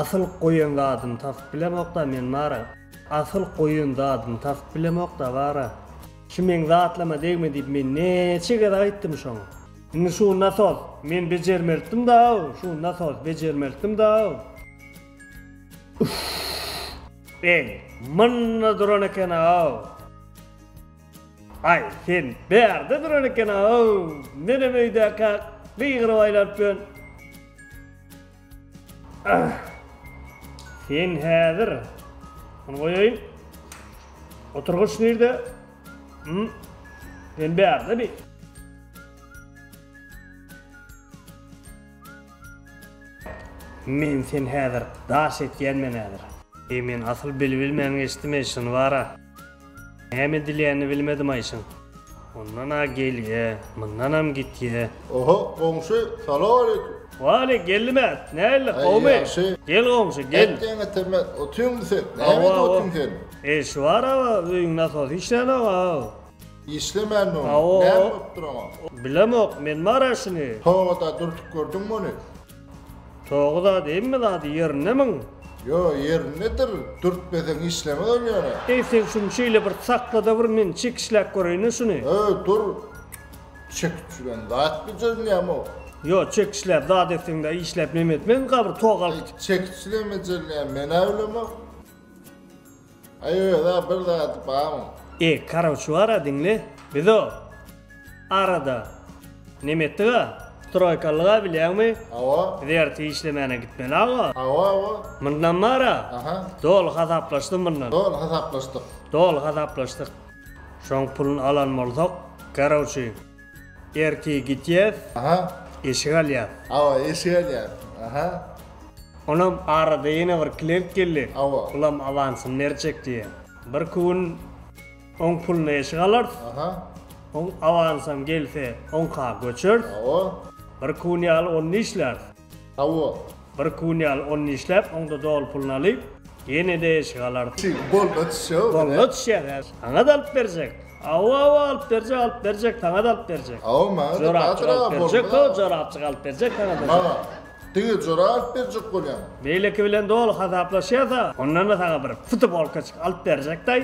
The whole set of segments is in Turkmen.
Asyl goýan zadyny tapyp bilemokda men bara. Asyl goýan zadyny tapyp bilemokda bara. Şu meň zatlama degme diýip men näçe gezek aýtdym şoňa. Indi şu nasos men bejermelitdim da şu nasos bejermelitdim da. Uff. Eý, munda duran eken-ow. Aý, sen bärde duran eken-ow. Menem öýdäkä gygyryp aýlanyp ýörün. Ah. Sen häzir. Muny goýaýyn. Oturgyç nirde? Hmm. Sen bärde bi. Men sen häzir daş etýän men häzir. Eý men asyl bilbilmän geçdim eý şuny bara. Näme edilýänini bilmedim aý şuň. Ondan-a gelýä, mundanam gitýä. Oho goňşy salowaleýkim. Waleý Geldimät nähili Aý gowmy? ýagşy. Gel goňşy gel. Etýäň etemez otyňmy sen? Näme edip otyň sen? Eý şu bara öýüň nasosy işlänok-a. Işlemänmi ony? Hawa. Näme bolupdyr oňa? Bilemok, men bar-a şuny. Toga-da dürtüp gördüňmi ony? Togy zady, hemme zady ýerinde muň. Ýo, ýerindedir. Dürtmeseň işlemez ol ýöne. Eý, sen şuny şeýle bir sakla-da bir men çekişläp göreýin-le şuny. Öý, dur. Çekiç bilen zat bejerilýärmi o? Ýo, çekişläp zat etseň-de işläp neme etmezmikä bir tok alyp. Eý, çekiç bilen bejerilýär, men-ä bilemok. Aý özä bir zady barmy. E karoçi bara diňle bizo arada neme etdiga stroýkalyga bilýäňmi Hawa. Biz erte işlemäne gitmeli aga. Hawa hawa. Mundan bara Aha. doly hasaplaşdym mundan. Doly hasaplaşdyk. Doly hasaplaşdyk. Şoň puluny alan bolsak karoçi erti gitýäs. Aha. Eşik alýas. Hawa eşik alýas. Aha. Onam arada ýene bir klient geldi. Hawa. Bulam awansyny berjek diýýär. Birki gün oň puluny eşik alarys. Aha. Oň awansam gelse, oňka göçeris. Hawa. Birki gün ýaly onda işläris. Hawa. Birki gün ýaly onda işläp, oň-da doly puluny alyp, ýene-de eşik alarys. Şeýle goluna düşýär. Goluna düşýär hä. Saňa-da alyp berjek. Hawa, hawa, alyp berjek, alyp berjek, saňa-da alyp berjek. Hawa, maňa-da Jorapjyk alyp berjek, ho, jorapjyk alyp berjek saňa-da. Maňa. Diňe jora alyp berjek bolýaň. Beýleki bilen doly hasaplaşýasa, ondan-da saňa bir futbolkaçyk alyp berjek daý.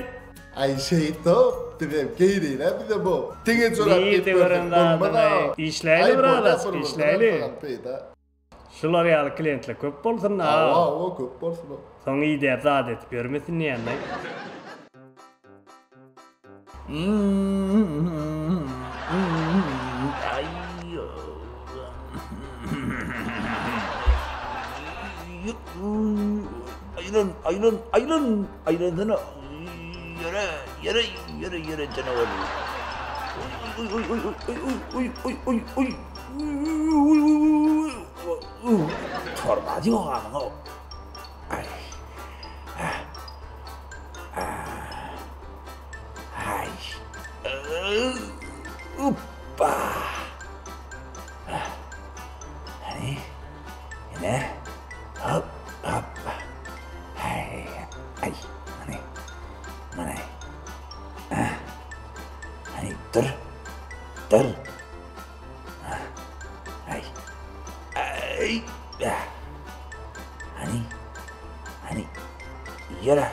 Aý şeýtop, bizem geýreýin-ä bize bu. Diňe jora Nirde diýip gören görsek bolmaz-a. zadyňy. Işläýli Aý bir bolýa azajyk, bir işläýli. peýda. Şular ýaly klientler köp bolsun-da. Hawa, hawa, köp bolsun-a. Soň idäp zat edip ýörmesin diýýän-daý. Aýlan, aýlan, aýlan, aýlansana. Ýöre, ýöre, ýöre, ýöre janawar. Oý, oý, oý, oý, oý, oý, oý, oý, oý. Torba ýok amyň. Aý. Aý. Uppa. Hany. Ine. Hop, hop. Ay, ay. Hany. Mana. Hany, dur. Dur. Ay. Ay. Hany. Hany. Ýöre.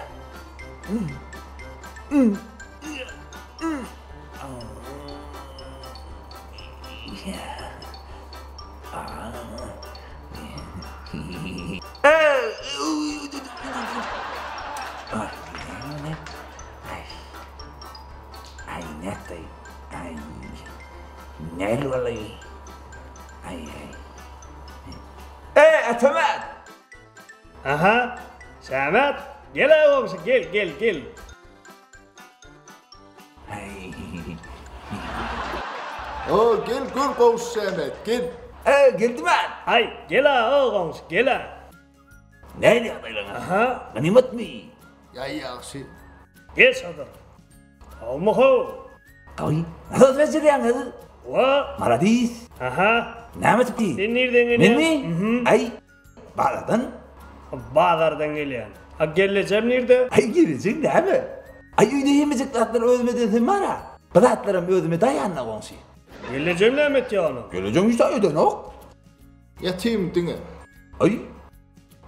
Aý, nätdi? Aý. Nähili boldy? Aý, aý. Eý, Atamat! Aha, Şamat, gel-ä goňşy, gel, gel, gel. O, gel, gör goňşy Şamat, gel. Eý, geldim-ä. Aý, gel-ä, o goňşy, gel-ä. Nähili ýagdaýlaryň? Aha. Ganymatmy? Ýaý ýagşy. Geç hazır. Gowmy how? Gawy. Nasıl bejerýäňiz? Wa. Maladis. Aha. Näme çykdy? Sen nirden gelýäň? Menmi? Mhm. Aý, bazardan. Bazardan gelýän. A gellejem nirde? Aý, gellejeň näme? Aý, öýde ýemejek zatlary özüm edensem bar-a. Bu zatlaram özüme daýanna goňşy. Gellejem näme etýär onuň? Gellejeň hiç zat edenok. Ýatym diňe. Aý.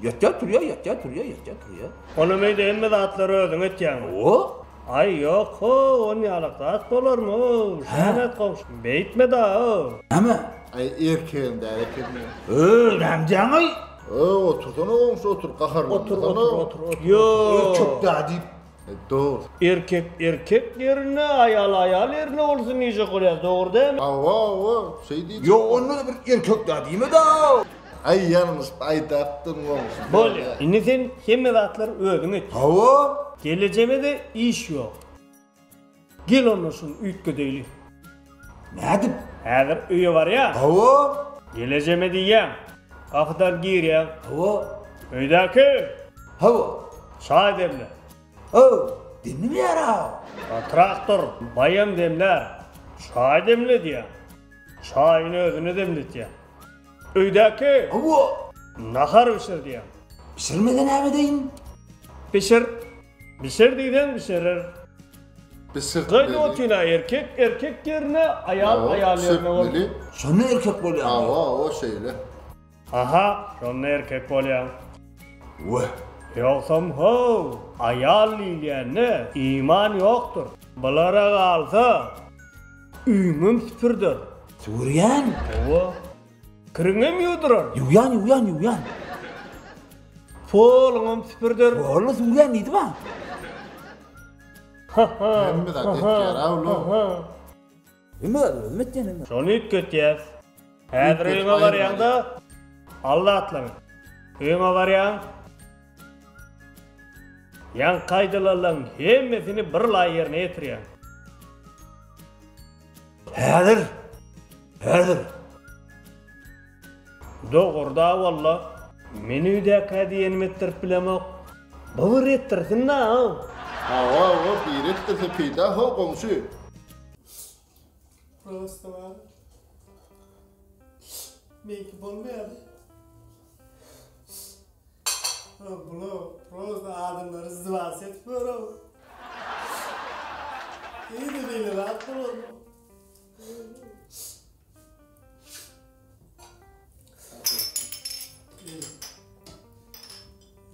Ýatýar turýar, ýatýar turýar, ýatýar turýar. Onam öýde hemme zatlary özüň etýäňmi? Hawa. Aý ýok how, on ýalak zat bolarmy how, Şähmet goňşy, beýtme da-ow. Näme? Aý erkegem däl ekeni. Öý, näme diýýäň-aý? Öý, otursana goňşy, otur, gaharlanmasana. Otur, otur, otur, otur. Ýok. Erkek dä diýip. Dogry. Erkek erkek ýerinde, aýal aýal ýerinde bolsun diýjek bolýas, dogry dälmi? Hawa, hawa, şeý diýjek. Ýok, onda-da bir erkek dä diýme-dä. Aý, ýalňyşyp aýdapdym goňşy. Bolýa. Indi sen hemme zatlary özüň et. Hawa. Gelejeme-de iş ýok. Gel onda şuny üýtgedeýli. Nädip? Häzir öýe barýaň. Hawa. Gelejeme diýýäň. Gapydan girýäň. Hawa. Öýdäki! Hawa. Çaý demle. Haw, demlemeýär-ow. Traktor baýam demlär. Çaý demle diýýäň. Çaýyny özüne demletýäň. Öýdäki! Hawa. Nahar bişir diýýäň. Bişirmese näme edeýin? Bişir. Bişir diýseň bişirer. Bişirtmeli. Gaýdyp otyryn-a erkek erkek ýerine, aýal aýal ýerine bol. Bişirtmeli. Şonda erkek bolýaň. Hawa, hawa şeýle. Aha, şonda erkek bolýaň. Wah. Ýogsam how, aýal diýilýände iman ýokdur. Bulara galsa, öýüňem süpürder. Süpürýän. Hawa. Kiriňem ýuwdurar. Ýuwýan, ýuwýan, ýuwýan. Poluňam süpürder. Poluny süpürýän diýdi maňa. Hemme zat etýär-ä uly. Hemme zat özüm etýän hemme. Şony üýtgetýäs. Häzir öýüňe barýaň-da, al zatlaryňy. Öýüňe barýaň. Ýaňky aýdylanlaryň hemmesini birlaý ýerine ýetirýäň. Häzir. Häzir. Dogruda walla. Men öýdäkä diýenimi etdirip bilemok. Bu bir etdirsin-dä-ow. Hawa, hawa, biri etdirse peýda how goňşy. Prosta bar. Meňki bolmaýar. Bular prosta adamlary izdivats edip ýör-ow. Indi beýle zat bolarmy?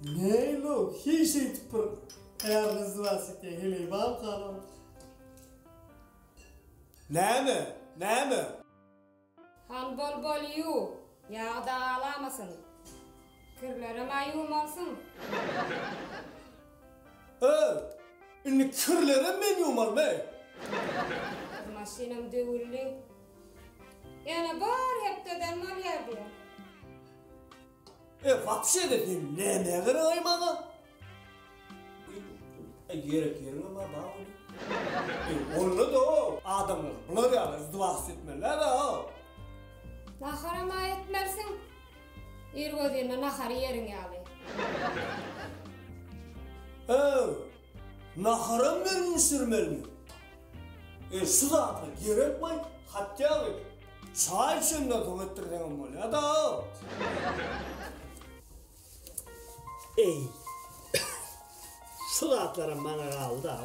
Neýlo, hiç şeýdip bir ärini izdivats etýän heleý barmyka? Näme? Näme? Hany bol bol ýuw, ýagy-da galamasyn. Kirlerem-ä ýuwmalysyň. Öý, indi kirlerem men ýuwmalymy? Bir maşynam döwüldi. Ýöne bir hepdeden bolýar diýýär. E, wapşe-de sen nämä geregaý maňa? E, gerek ýeriňem bar, bar ony. E, onda-da adamlar bular ýaly izdivats etmeliler-ä. Naharam-a etmersiň. Irgözinde nahar iýeriň ýaly. Öw, naharam men bişirmelimi? E, şu zatlar gerekmi? Hatda çaý içenden soň etdirseňem bolýa-da. Eý, şu zatlaram maňa galdy-a.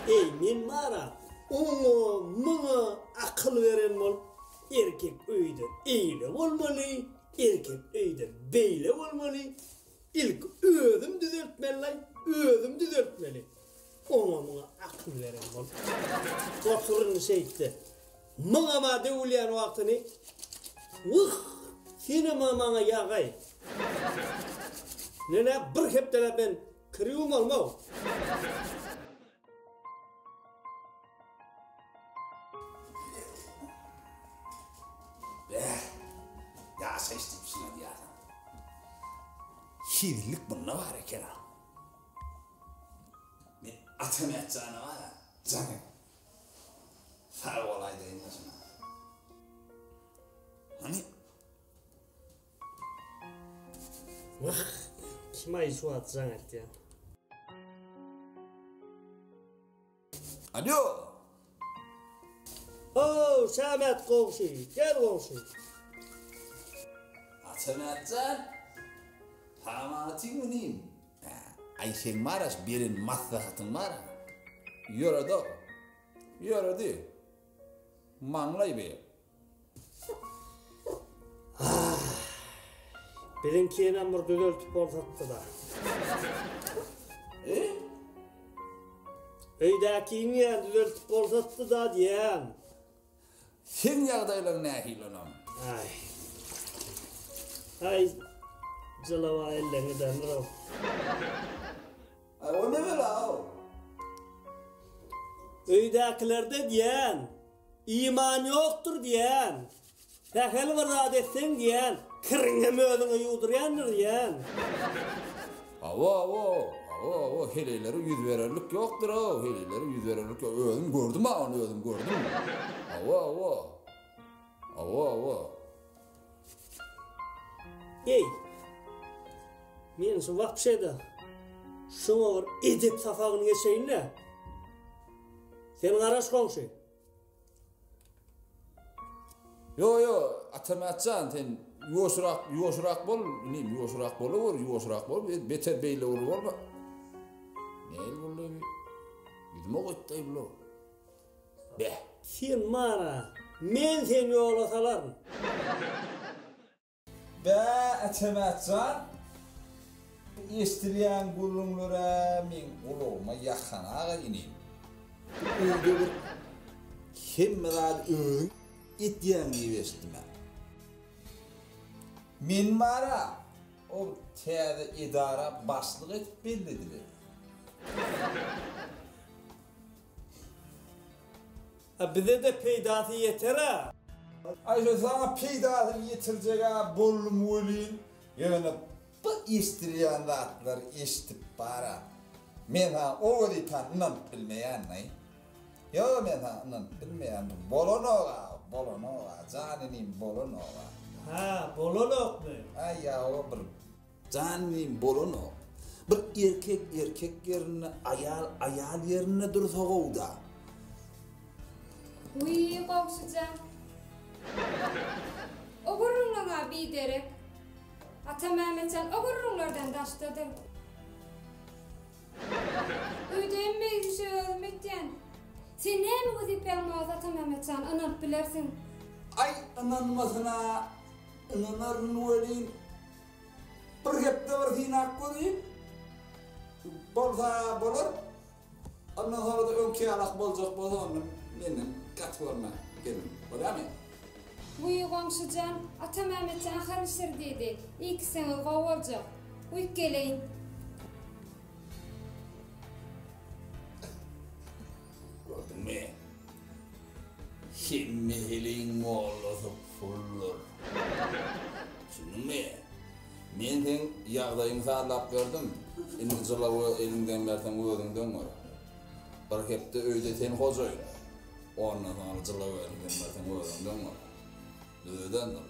Eý, men bar-a, oňa, muňa akyl beren bolup, erkek öýde eýle bolmaly, erkek öýde beýle bolmaly, ilki özüm düzeltmeli-laý, özüm düzeltmeli. Oňa-muňa akyl beren bolup, otur indi şeýtde. Muňam-a döwülýän wagtyny, Wyh, senem-a maňa ýagaý. Nene, bir hepdeläp men kir ýuwmalym-ow. Bäh, ýaşaýyş diýip şuňa diýýärler. Hezillik munda bar eken-a. Men Atamät jana bar-a, jaň et. Sag bol aýdaýyn-da şuňa. Hany? Wah, kim-aý şu wagt jaň etýän? Alýo! How, Şämät goňşy, gel goňşy. Atamät jan, sag-amatyňmy inim? Aý seň bar-a şu beren maslahatyň bar-a. Ýöredi-ow. Ýöredi. Maňlaý be. Biziňkinem bir düzeltip bolsakdy-da. E? Öýdäkiňi diýýän düzeltip bolsatdy-da diýýän. Seň ýagdaýlaryň nähili onam? Aý. Aý, jylawa elleňi dändir-ow. Aý, o ne bela-ow? Öýdäkilerde diýýän, iman ýokdur diýýän. Sähel bir zat etseň diýýän, kiriňem özüňe ýuwdurýandyr diýýän. Hawa, hawa, hawa, hawa, heleýlere ýüz bererlik ýokdur-ow, heleýlere ýüz bererlik ýok. Özüm gördüm-ä ony, özüm gördüm. Hawa, hawa. Hawa, hawa. Eý, men şu wapşe-de şuňa bir edep sapagyny geçeýin-dä. Sen garaş goňşy. Ýo ýo Atamyrat jan sen ýuwaşrak ýuwaşrak bol inim ýuwaşrak bolawer ýuwaşrak bol beter beýle bir bolma. Näl boldy bi? Ýüzüme goýtdaý bular. Beh. Sen mara men seni ýola salaryn. Bä, Atamät jan, bu eşdilýän gürrüňler-ä meň gulagyma ýakan-aga inim. Bu öýde bir hemme zady özüň edýäň diýip eşitdim-ä. Men bar-a, ol täze edara başlyk edip bellediler. A bize-de peýdasy ýeter-ä. Aý şo saňa peýdasyny ýetirjeg-ä boldum welin, ýöne bu eşdilýän zatlary eşidip bar-a, men saňa o wezipäni ynanyp bilmeýän-laý. Ýok, men saňa ynanyp bilmeýän, bu bolanok-a, bolanok-a, jan inim, bolanok-a. Hä, bolanokmy? Aý, ýa-o, bir Jan inim bolanok. Bir erkek erkek ýerinde aýal aýal ýerinde dursa gowda. Wiý goňşyjan. O gürrüňleň-ä biderek. Atamämmetjan o gürrüňlerden daşdadyr. Öýde hemme işi özüm etýän. Sen näme wezipäň bolsa Atamämmetjan ynanyp bilersiň. Aý ynanmasyna ynanaryn welin Bir hepde bir synap göreýin. Bolsa bolar. Ondan soňra-da öňki ýalak boljak bolsa onda menden gaty görme gelin. Bolýarmy? Wiý goňşyjan, Atamämmetjan nahar bişir diýdi. Iýkseňiz gowy boljak. Uýup geleýin. Gördüňmi? Hemme heleýiň mollasy puldur. Düşündiňmi? Men seň ýagdaýyňy sazlap berdim. Indi jylawy eliňden berseň özüňden gör. Bir hepde öýde sen hojaýyn. Ondan soňra jylawy eliňden berseň özüňden gör. Düzedendir.